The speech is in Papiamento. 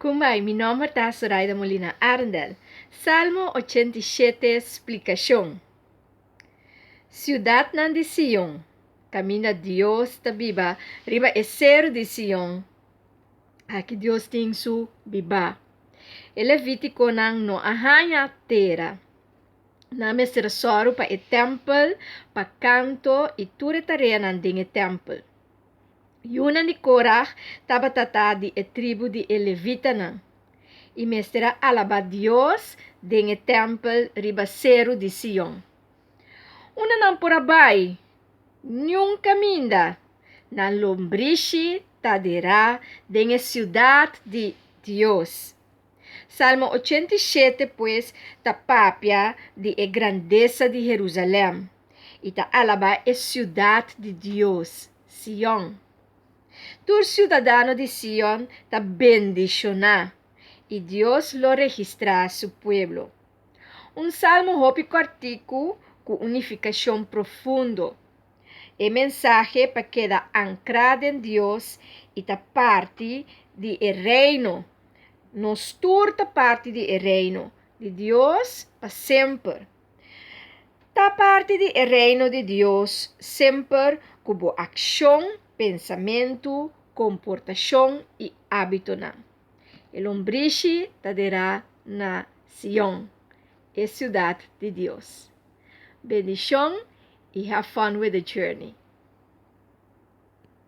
Kumbai, mi nomber ta Zoraida Molina Arendel. Salmo 87 Splikashon. Siudatnan di Sion, kaminda Dios ta biba riba e seru di Sion, aki Dios tin su bibá. E levítikonan no a haña tera. Nan mester a sòru pa e tèmpel, pa kanto i tur e tareanan den e tèmpel. Yunan di Korah tabata ta di e tribu di e levitanan i mester a alabá Dios den e tèmpel riba seru di Sion. Unda nan por a bai? Niun kaminda! Nan lombrishi ta derá den e siudat di Dios. Salmo 87 pues ta papia di e grandesa di Herusalèm i ta alabá e siudat di Dios, Sion. Tur siudadano di Sion ta bendishoná, i Dios lo registrá su pueblo. Un salmo hopi kòrtiku ku un nifikashon profundo. E mensahe pa keda ankrá den Dios i ta parti di e Reino. Nos tur ta parti di e Reino di Dios pa semper. Ta parti di e Reino di Dios semper ku bo akshon, pensamentu, komportashon i ábitonan. E lombrishi ta derá na Sion, e siudat di Dios. Bendishon i have fun with the journey.